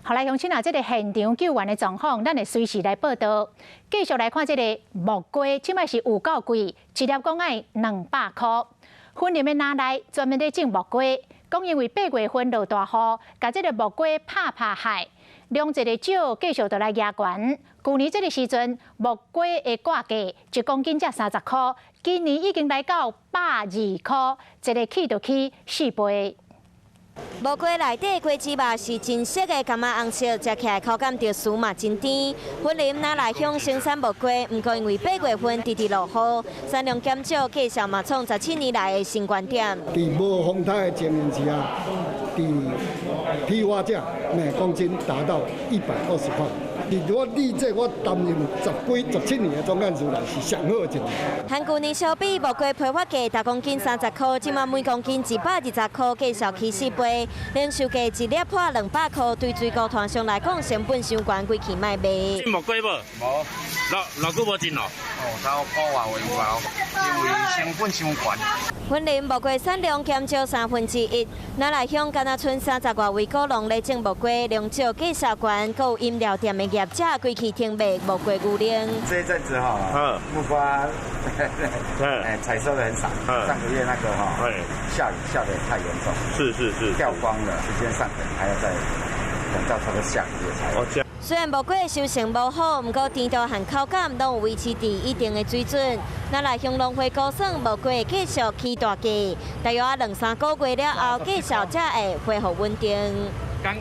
好來，鄉親啊，這个現場救援的狀況，咱會隨時來報道。繼續來看這个木瓜，這擺是有夠貴，一粒講愛200箍。雲林的哪內專門咧種木瓜，講因為8月份落大雨，共這个木瓜拍拍害，量一个少，繼續就來壓懸。舊年這个時陣，木瓜的掛價1公斤才30箍，今年已經來到120箍，一个起就起4倍。木瓜內底果子肉是真色的柑仔紅色，食起來口感著酥嘛真甜。雲林那內鄉生產木瓜，毋過因為8月份直直落雨，產量減少，價數嘛創17年來的新高點。佇無風颱的情形之下，佇批發價每公斤達到120塊。佇我歷屆我擔任十幾、17年的總幹事來是上好的一年。和舊年相比，木瓜批發價逐公斤30箍，這馬每公斤120箍，繼續起4倍。零售價一粒破200箍，對水果攤商來講，成本傷懸，規氣賣賣。種木瓜無？無。偌偌久無種咯？哦，差不多個月有，因為成本傷懸。雲林木瓜產量減少1/3，那內鄉敢若賰30外位果農咧種木瓜，量少價數懸，閣有飲料店的業者規氣停賣木瓜牛奶。這一陣子哈，木瓜，哎，採收的很少。上個月那個哈，下雨下得太嚴重，掉光了。時間上可能還要再等到差不多下個月才。雖然木瓜收成無好，毋過甜度和口感攏有維持佇一定的水準。那內鄉農會估算木瓜繼續起大價，大約兩三個月了後，價數才會恢復穩定。剛